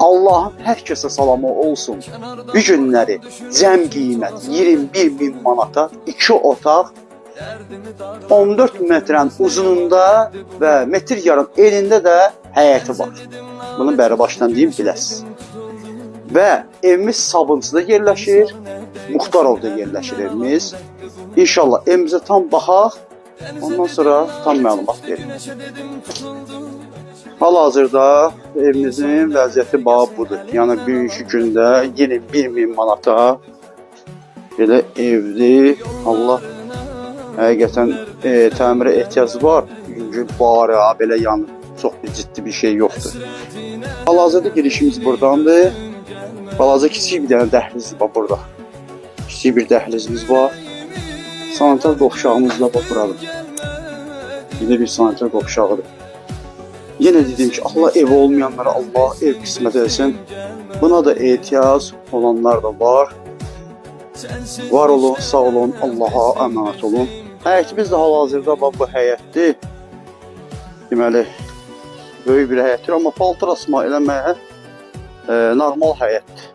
Allahın hər kəsə salamı olsun. Bu günləri cəm qiymət 21 min manata 2 otaq 14 metrən uzununda və metr yarım enində də həyəti var. Bunu bəri başdan deyim, biləsiniz. Və evimiz Sabunçuda yerləşir. Muxtarovda yerləşir evimiz. İnşallah evimizə tam baxaq. Ondan sonra tam məlumat verim. Hal-hazırda evimizin vəziyyəti bax budur. Yəni bugünkü gündə 21 min manata belə evdir. Allah həqiqətən təmirə ehtiyac var. Bugünkü barı ha, belə yəni çox bir ciddi bir şey yoxdur. Hal-hazırda girişimiz burdandır. Balaca kiçik bir dənə dəhliz var burada. Kiçik bir dəhlizimiz var. Sanitar qovşağımız da bax buradır. Yine bir sanitar qovşağıdır. Yenə dedim ki, Allah ev olmayanlara Allah ev qismət etsin. Buna da ehtiyac olanlar da var. Var olun, sağ olun, Allaha əmanət olun. Həyətimiz də hal-hazırda bax bu həyətdir. Deməli, böyük bir həyətdir, amma paltar asma eləməyə normal həyətdir.